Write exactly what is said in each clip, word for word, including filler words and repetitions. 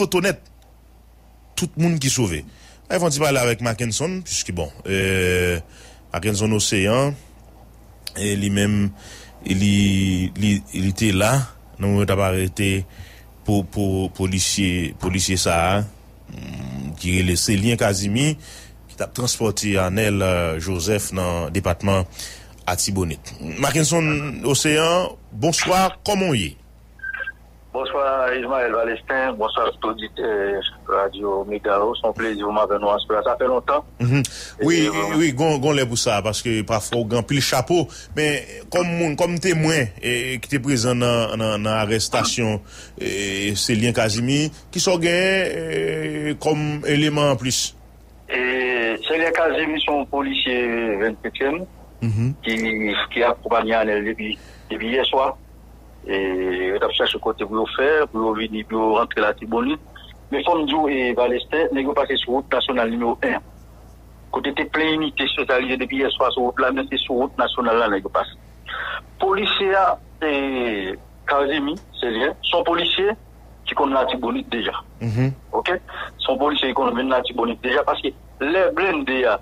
Sotonèt, tout moun ki sove. Ay fè yon ti pale avèk Mackenson, piske bon, euh, Mackenson Ocean, e li menm, li, li, li te la, nan moman yo t ap arete pou, pou polisye, polisye sa a, mm, ki rele Celien Casimir, ki t ap transpòte Arnel, euh, Joseph nan depatman Atibonit. Mackenson Ocean, bonswa, kòman w ye? Bonswa, Ismaël Valestin. Bonswa, tout oditè Radio Mega yo. Se yon plezi pou m avè nou aswè a. Sa fè lontan. Mhm. Wi, e, wi, gon, gon lè pou sa, paske pafwa ou gen anpil chapo. Men, kòm moun, kòm temwen, e, ki te prezan nan, nan, nan arèstasyon, e, Celien Casimir, kisa w genyen, e, kòm eleman anplis? E, Celien Casimir se yon polisye vennsenkyèm Mhm. ki, ki akonpanye Arnel depi, depi yè swa. E, yo t ap chèche kote pou yo fè, pou yo vini, pou yo rantre Latibonit. Men fò m di w, e, Valestin, nèg yo pase sou wout nasyonal nimewo en an. Kote te plen inite espesyalize depi yè swa sou wout la, men se sou wout nasyonal la nèg yo pase. Polisye a, e, Casimir, Celien, se yon polisye ki konn Latibonit deja. Mhm. Oke? Se yon polisye ki konn vin Latibonit deja, paske lè blende a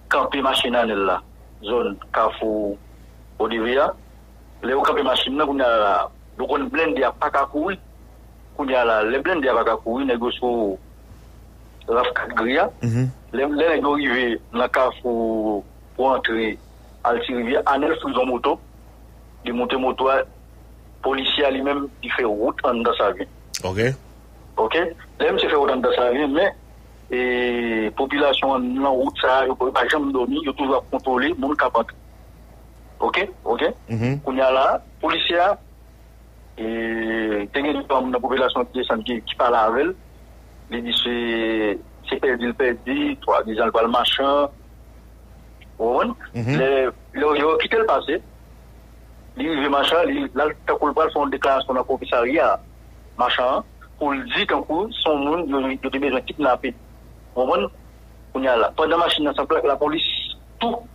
kanpe machin Arnel la, zòn Kafou Odeve a, lè yo kanpe machin nan, kounye a la, yo konn blende a pa ka kouri. Kounye a la, lè blende a pa ka kouri, nèg yo sou Raf Kat Gri a. Mhm. Lè, lè nèg yo rive nan Kafou pou antre Altirivyè, Arnel friz yon moto, li moute moto a, polisye a li menm, li fè wout anndan Savyen. Oke. Oke? Lè misye fè wout anndan Savyen, men, e, popilasyon an nan wout sa a, yo pa janm dòmi, yo toujou ap kontwole moun k ap antre. Oke? Oke? Mhm. Kounye a la, polisye a, e, te gen de twa moun nan popilasyon ki desann, ki, ki pale avè l. Li di se, se pèdi l pèdi, swadizan l pral Machan. Ou konprann? Mhm. Lè, lè yo kite l pase, li rive Machan, li, l al tankou l pral fè yon deklarasyon nan komisarya Machan an, pou l di tankou se yon moun yo, yo te bezwen kidnape. Ou konprann? Kounye a la, pandan machin nan s ap pran, lapolis tou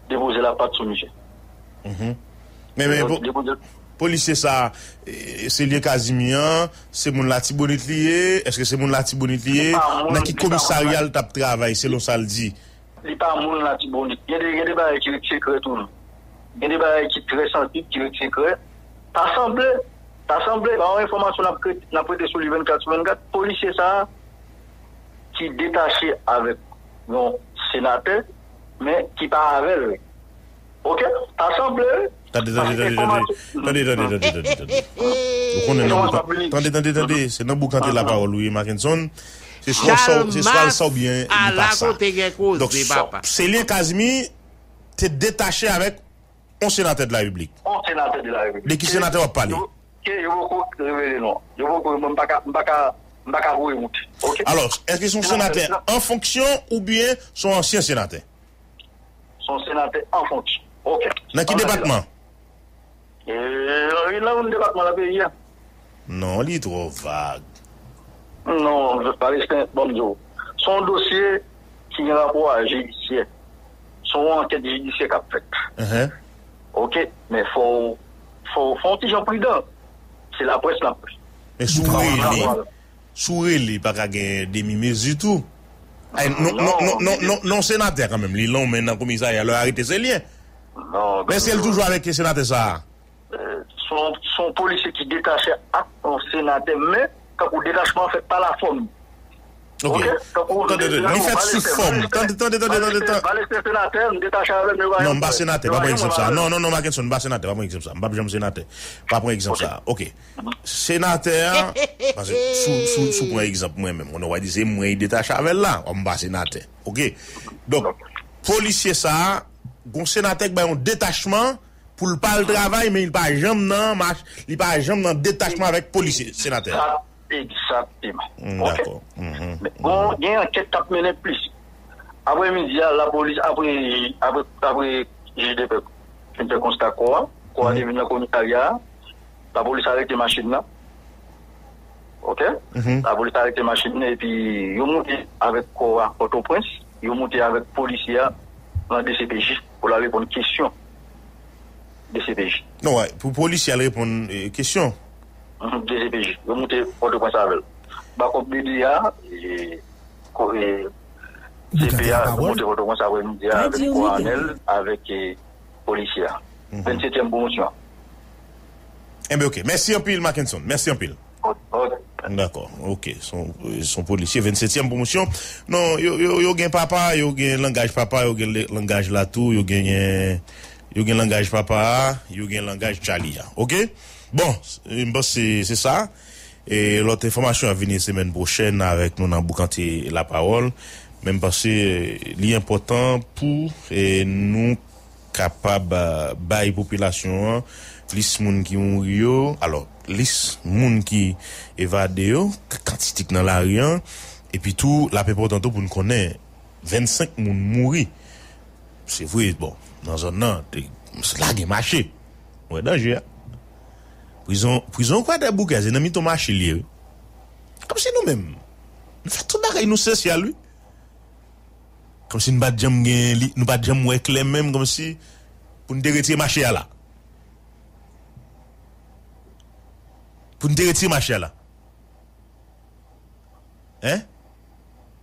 depoze lapat sou misye. Mhm. Men, men, Yo po-, depoze polisye sa, e, Celien Casimir an, se moun Latibonit li ye? Èske se moun Latibonit li ye? Li pa moun, Nan ki li pa moun komisarya l t ap travay, selon sa l di? Li pa moun Latibonit. Gen de, gen de bagay ki ret sekrè tou. Gen de bagay ki trè sansib, ki ret sekrè. Ta sanble, ta sanble, pa yon enfòmasyon n ap rete, n ap rete sou li vennkat sou vennkat. Polisye sa a, ki detache avèk yon senatè, men ki pa avè l. Oke? Ta sanble, Tande, tande, tande, tande. Tande, tande, tande, tande, tande. Ou konnen nan bouk, tande, tande, tande. Se nan bouk antre la pawòl ou ye, Mackenson. Se swa sa, se swa sa oubyen li pa sa. Donk, Celien Casimir te detache avèk yon senatè de la repiblik. Yon senatè de la repiblik. De ki senatè w ap pale? Ke yo poko revele non. Yo poko, mwen, m pa ka, m pa ka, m pa ka voye wout. Oke? Alò, èske se yon senatè an fonksyon oubyen se yon ansyen senatè? Se yon senatè an fonksyon. Oke. Nan ki depatman? E, nan youn depatman nan peyi a. Non, li twò vag. Non, Palestin, ban m di w. Se yon dosye ki gen rapò a jidisyè. Se yon ankèt jidisyè k ap fèt. Oke? Men fò w, fò, fò w ti jan pridan. Se laprès n ap. Men si w rele, si w rele, pa ka gen demi mezi tou. Ay, non, non, non, non, non, non, senatè kanmenm, li lonmen nan komisarya, lè yo arete Celien. Men si l toujou avèk senatè sa a. Se yon, se yon polisye ki detache ak yon senatè, men kankou detachman an fèt pa lafòm. Oke. Tande, tande, li fèt sou fòm. Tande, tande, tande, tande, tande. Valestin senatè, m detache avè l, men pa Non, m pa senatè, pa pran egzanp sa. Non, non, non, Mackenson, m pa senatè, pa pran egzanp sa. M p ap janm senatè. Pa pran egzanp sa. Oke. Senatè a, paske sou, sou, sou pran egzanp mwen menm, konnen w a di se mwen ki detache avè l la, m pa senatè. Oke. Donk, polisye sa a, gon senatè k bay yon detachman pou l pa al travay, men li pa janm nan mach, li pa janm nan detachman avèk polisye, senatè. Egzakteman. Oke? Dakò. Men bon, gen ankèt k ap mennen plis. Aprè midi a, lapolis, aprè, aprè, aprè jij de pè fin fè konsta kò a, kò a te vin nan komisarya a, lapolis arete machin nan. Oke? Lapolis arete machin nan, epi yo moute avèk kò a Pòtoprens, yo moute avèk polisye a nan D C P J pou l al reponn kesyon D C P J. Non, wè, pou polisye al reponn, e, kesyon. D C P J. Yo moute Pòtoprens avè l. Bakòp Didi a, e, ko-, e, C P A monte Pòtoprens aprèmidi a avèk Kowònèl, avèk, e, polisye a. Vennsetyèm pwomosyon. Enben, ok. Mèsi anpil, Mackenson. Mèsi anpil. Ok. Dakò. Ok. Se yon, se yon polisye, vennsetyèm pwomosyon. Non, yo, yo, yo gen papa, yo gen langaj papa, yo gen le-, langaj latou, yo genyen, yo gen langaj papa a, yo gen langaj Charlie a. Ok? Bon, m panse se sa. E lòt enfòmasyon ap vini semèn pwochèn avèk nou nan Boukante Lapawòl. Men m panse, e, li enpòtan pou, e, nou kapab, e, bay popilasyon an lis moun ki mouri yo. Alò, lis moun ki evade yo, k-, kantite k nan lari an. Epi tou, l ap enpòtan tou pou n konnen vennsenk moun mouri. Se vre, bon, nan zòn nan, te, la gen mache. Ou wè danje a. Prizon, prizon Kwadèboukè, se nan mitan mache l ye, wi. Kòmsi nou menm, nou fè tout bagay nou sosyal, wi. Kòmsi nou pa t janm gen, li, nou pa t janm wè klè menm, kòmsi pou n te retire mache a la. Pou n te retire mache a la. Hein?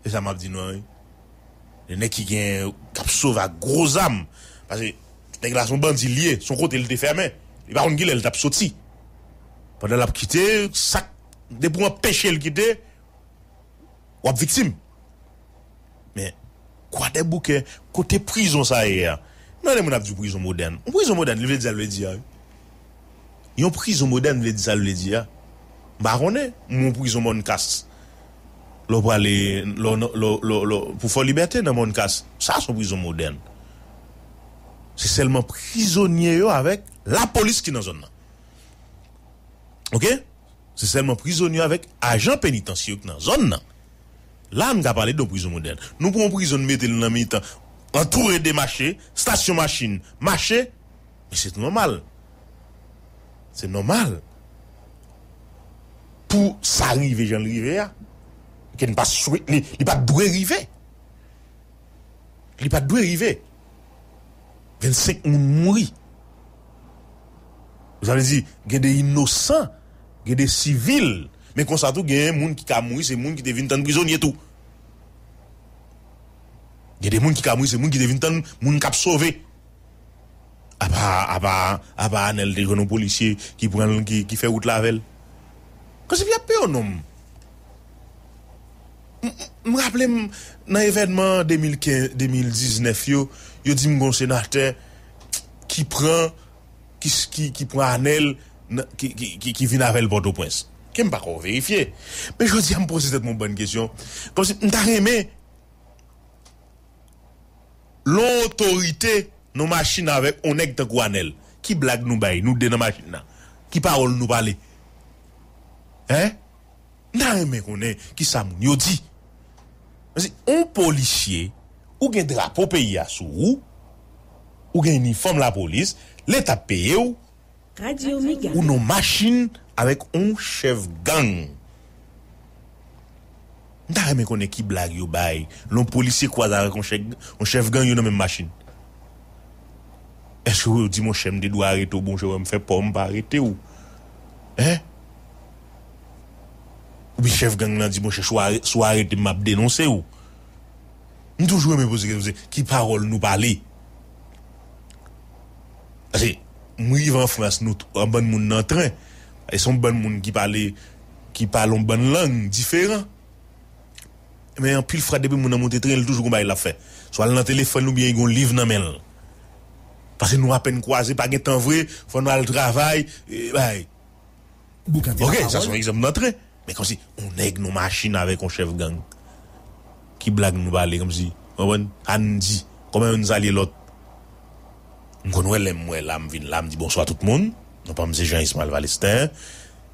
Se sa m ap di nou an, wi. Nèg ki gen, k ap sove ak gwo zam. Paske nèg la se yon bandi l ye, se yon kote l te fèmen. Li pa konn kilè l t ap soti. Pandan l ap kite, sa k, depi w anpeche l kite, w ap viktim. Men, Kwadèboukè, kote prizon sa ye a? Nan lè moun ap di prizon modèn. Yon prizon modèn, li vle di sa l vle di a, wi. Yon prizon modèn vle di sa l vle di a. M pa konnen, yon prizon Mòn Kas. Lè w prale, lè w, lè w, lè w, lè w, pou Fò Libète nan Mòn Kas. Sa, se yon prizon modèn. Se sèlman prizonye yo avèk lapolis ki nan zòn nan. Ok? Se sèlman prizonye avèk ajan penitansye yo k nan zòn nan. La, n ka pale de yon prizon modèn. Nou pran yon prizon, n mete l nan mitan, antoure de mache, estasyon machin, mache, men se nòmal. Se nòmal. Pou sa rive jan l rive a, ke n pa swete, li, li pa t dwe rive. Li pa t dwe rive. Vennsenk moun mouri. Sa vle di, gen de inosan, gen de sivil. Men konsa tou, gen moun ki ka mouri, se moun ki te vin tann prizonye tou. Gen de moun ki ka mouri, se moun ki te vin tann moun k ap sove. Apa, apa, apa Anèl te jwenn yon polisye ki pran l, ki, ki fè wout la avè l. Kòmsi y ap peye yon nonm. M, m, m raple m nan evènman de mil kenz, de mil diznèf yo, yo di m gon senatè ki pran, ki, ki, ki pran Anèl, nan, ki, ki, ki, ki vin avè l Pòtoprens. Ke m pa ko verifye. Men jodi a, m poze tèt mwen yon bann kesyon. Kòmsi m ta renmen lè w otorite nan machin avèk yon nèg tankou Anèl. Ki blag nou bay, nou de nan machin nan? Ki pawòl nou pale? Hein? M ta renmen konnen kisa moun yo di. Paske yon polisye, ou gen drapo peyi a sou ou, ou gen inifòm lapolis, Leta peye w, Radyo Mega. Ou nan machin avèk yon chèf gang. M ta renmen konnen ki blag yo bay. Lè yon polisye kwaze avèk yon chèf, yon chèf gang, yo nan menm machin. Èske yo di, monchè, m te dwe arete w, bon, monchè, m fè pa w, m pa arete w? Hein? Oubyen chèf gang lan di, monchè, si w are-, si w arete m, m ap denonse w. M toujou renmen poze kesyon, se ki pawòl nou pale? Paske m rive an Frans, nou t-, yon bann moun nan tren. E se yon bann moun ki pale, ki pale yon bann lang diferan. Men anpil fwa, depi moun nan monte tren, li toujou gon bagay l ap fè. Swa l nan telefòn li oubyen li gon liv nan men l. Paske nou apèn kwaze, pa gen tan vre, fò nou al travay, e, bay. Ok, sa se yon egzanp nan tren. Men kòmsi, yon nèg nan machin avèk yon chèf gang. Ki blag nou pale, kòmsi, w konprann? Sa n di, kòman youn salye lòt? M konn wè lè m wè la, m vin la, m di bonswa tout moun. Non pa m se Jean Ismaël Valestin.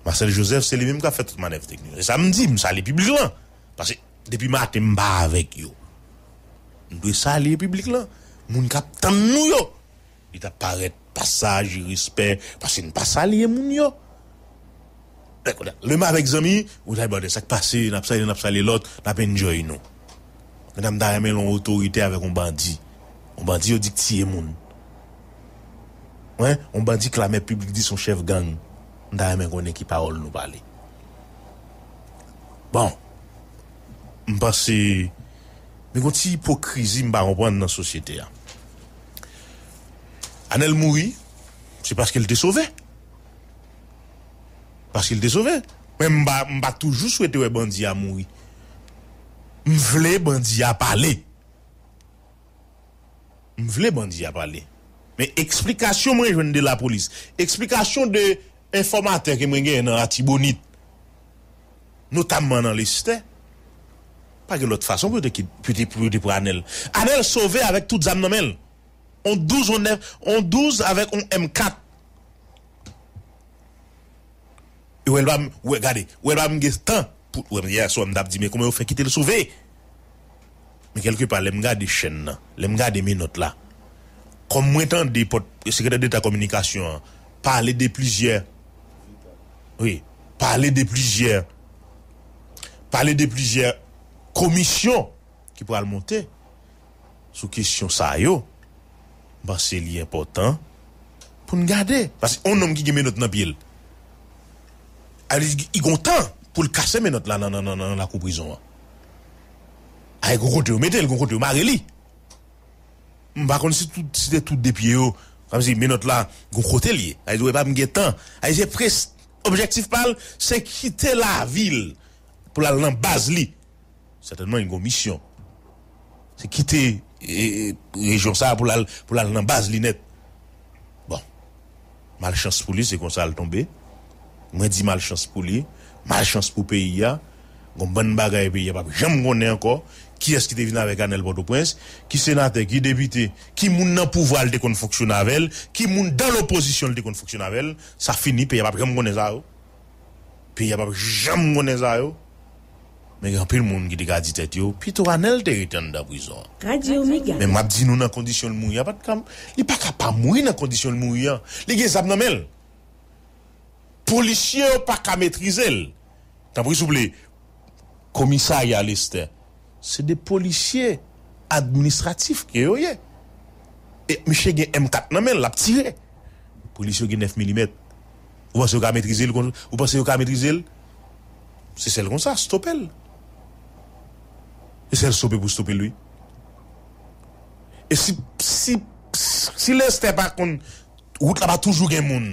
Marcel Joseph, se li menm k ap fè tout manèv teknik. E sa m di, m salye piblik lan. Paske depi maten, m pa avèk yo. M dwe salye piblik lan. Moun k ap tann nou yo. Li t ap parèt pa saj, respè, paske n pa salye moun yo. Lè m avèk zanmi, ou ta di, "Brother, sa k pase, n ap salye, n ap salye lòt, n ap enjoy nou." Men m ta renmen lè yon otorite avèk yon bandi. Yon bandi yo di k tiye moun. Wen, yon bandi klamè piblik di se yon chèf gang. M ta renmen konnen ki pawòl nou pale. Bon, m panse, men gon ti ipokrizi m pa konprann nan sosyete a. Anèl mouri, se paske l te sove. Paske l te sove. Men m pa, m pa toujou swete wè bandi a mouri. M vle bandi a pale. M vle bandi a pale. Men eksplikasyon mwen jwenn de lapolis, eksplikasyon de enfòmatè ke mwen genyen nan Latibonit, notamman nan Lestè, pa gen lòt fason pou yo te kit-, pou yo te, pou yo te pran Anèl. Anèl sove avèk tout zam nan men l. On douz, on nèf, on douz avèk on M kat. E wè l pa m, wè, gade, wè l pa m gen tan pou, wè, yè swa m t ap di, men kòman yo fè kite l sove? Men kèlkepa, lè m gade chèn nan, lè m gade menòt la, kòm mwen tande pòt, sekretè deta kominikasyon an pale de plizyè, wi, pale de plizyè, pale de plizyè komisyon ki pral monte sou kesyon sa yo, m panse li enpòtan pou n gade. Paske yon nonm ki gen menòt nan pye l, a li, li gon tan pou l kase menòt la nan, nan, nan, nan lakou prizon an. Ay, gon kote yo mete l, gon kote yo mare li. M pa konn si tout, si te tout de pye yo, kòmsi menòt la, gon kote l ye. Ay, wè pa m gen tan. Ay, se pres-, objektif pa l, se kite lavi l pou l al nan baz li. Sètènman, li gon misyon. Se kite, e, e, rejyon sa a pou l al, pou l al nan baz li nèt. Bon, malchans pou li, se konsa l tonbe. Mwen di malchans pou li, malchans pou peyi a. Gon bann bagay peyi a p ap janm konnen ankò. Kiyès ki te vin avèk Anèl Pòtoprens? Ki senatè, ki depite, ki moun nan pouvwa l te konn fonksyone avè l, ki moun dan lopozisyon l te konn fonksyone avè l? Sa fini, peyi a p ap janm konnen sa yo. Peyi a p ap janm konnen sa yo. Men gen anpil moun ki te ka di tèt yo, pito Anèl te rete anndan prizon an. Radio Mega. Men m ap di nou nan kondisyon l mouri a, pa t ka, li pa ka pa mouri nan kondisyon l mouri an. Li gen zam nan men l. Polisye yo pa ka metrize l. Tanpri, souple, komisarya Lestè, se de polisye administratif ke yo ye. E misye gen M kat nan men l, l ap tire. Polisye yo gen nèf milimèt. Ou panse yo ka metrize l kon, ou panse yo ka metrize l? Se sèl konsa, stope l. Se sèl stope pou stope l, wi. E si, si, si Lestè pa konn, wout la pa toujou gen moun.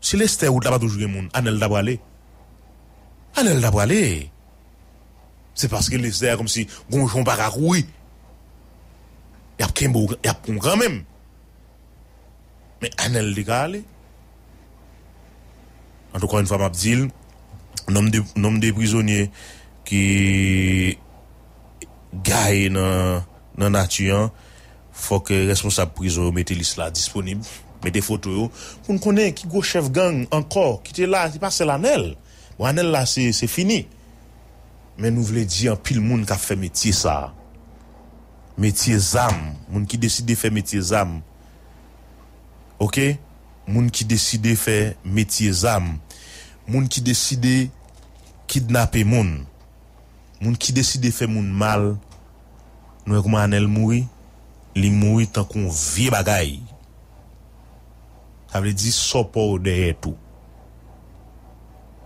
Si Lestè wout la pa toujou gen moun, Anèl ta prale. Anèl ta prale. Se paske Lestè a kòmsi gon jan w pa ka kouri. Y ap kenbe w, y ap pran w kanmenm. Men Anèl te ka ale. Antouka, yon fwa m ap di l, nonm de, nonm de prizonye ki gaye nan, nan nati an, fòk, eh, responsab prizon yo mete lis la disponib, mete foto yo, pou n konnen ki gwo chèf gang ankò ki te la, se pa sèl Anèl. Bon, Anèl la, se, se fini. Men nou vle di anpil moun k ap fè metye sa a. Metye zam, moun ki deside fè metye zam. Oke? Moun ki deside fè metye zam. Moun ki deside kidnape moun. Moun ki deside fè moun mal. Nou wè kouman Anèl mouri? Li mouri tankou yon vye bagay. Sa vle di, sa w pa w dèyè tou.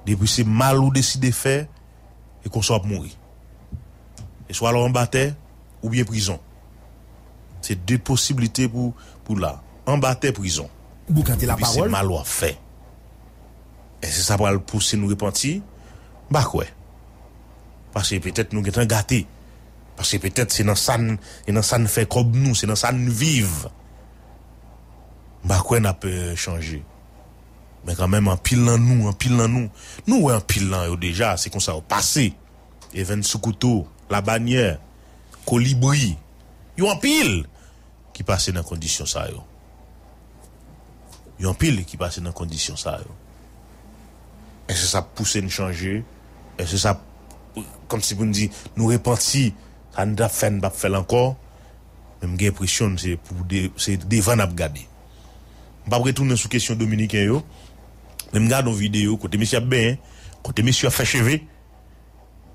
Depi se mal ou deside fè, e konsa w ap mouri. E swa l anba tè, oubyen prizon. Se de posiblite pou, pou la. Anba tè, prizon. Depi se mal w ap fè. Èske sa pral pouse nou repanti? M pa kwè. Paske petèt nou gentan gate. Paske petèt se nan sa n, se nan sa n fè kòb nou, se nan sa n viv. M pa kwè n ap, eh, chanje. Men kanmenm, anpil nan nou, anpil nan nou, nou wè anpil nan yo deja, se konsa yo pase. Evens Soukouto, Labanyè, Kolibri, yo anpil ki pase nan kondisyon sa yo. Yo anpil ki pase nan kondisyon sa yo. Èske sa ap pouse n chanje? Èske sa ap, kòmsi pou n di, nou repanti, sa n t ap fè, n p ap fè l ankò? Men m gen enpresyon se pou de, se devan n ap gade. M p ap retounen sou kesyon dominiken yo, men m gade yon videyo kote mesye ap benyen, kote mesye ap fè cheve.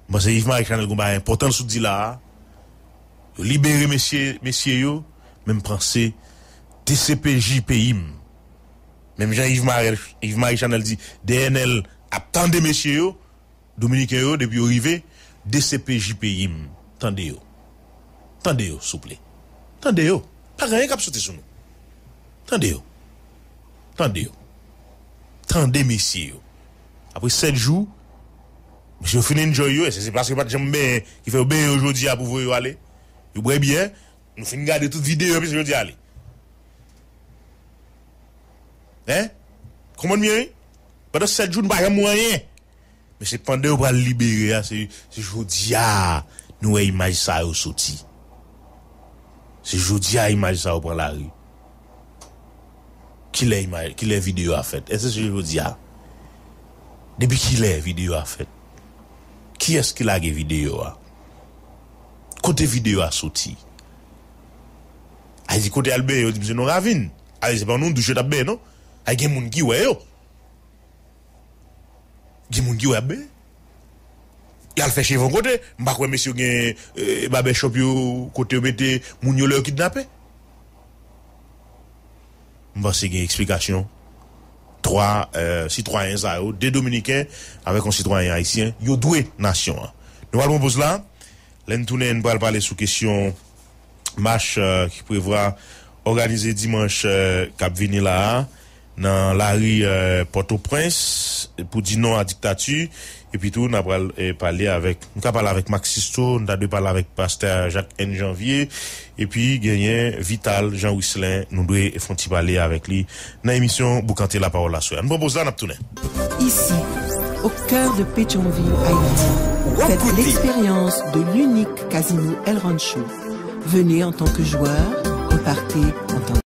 M panse Yves Marie Chanel gon bagay enpòtan l sot di la a. Yo libere mesye, mesye yo, men m panse D C P J peyi m. Menm jan Yves Marie, Yves Marie Chanel di D N L ap tande mesye yo, Dominiken yo, depi yo rive, D C P J peyi m. Tande yo. Tande yo, souple. Tande yo. Pa gen anyen k ap soti sou nou. Tande yo. Tande yo. Tande mesye yo. Apre sèt jou, mesye yo fin enjoy yo, èske se paske yo pa t janm benyen ki fè yo benyen yo jodi a pou voye yo ale? Yo bwè byè, nou fin gade tout videyo, epi se jodi a ale. Hein? Konprann byen, wi? Pandan sèt jou, nou pa janm wè anyen. Men se pandan yo pral libere a, se, se jodi a nou wè imaj sa yo soti. Se jodi a imaj sa yo pran lari. Kilè imaj, kilè videyo a fèt? Èske se jodi a? Depi kilè videyo a fèt? Kiyès ki lage videyo a? Kote videyo a soti? Ay di kote al benyen, yo di m se nan ravin. Ay se pa nan douch yo t ap benyen non. Ay gen moun ki wè yo. Gen moun ki wè ap benyen. Y al fè cheve yon kote. M pa kwè mesye yo gen eh, babèchòp yo kote yo mete moun yo lè yo kidnape. M panse gen eksplikasyon. Twa eh, sitwayen sa yo, de dominiken avèk yon sitwayen ayisyen, yo dwe nasyon an. Nou pral pran poz la. Lè n tounen, n pral pale sou kesyon mach eh, ki prevwa òganize dimanch eh, k ap vini la a nan lari eh, Pòtoprens pou di non a diktati. Epi tou, n a pral eh, pale avèk, nou ka pale avèk Max Sisto, nou ta dwe pale avèk pastè Jacques N. Janvier, epi genyen Vital Jean Wislin, nou dwe fè yon ti pale avèk li nan emisyon Boukante Lapawòl aswè a. Nou pran poz la, n ap tounen. Ici, au cœur de Pétionville, Haïti, faites l'expérience de l'unique casino El Rancho. Venez en tant que joueur et partez en tant que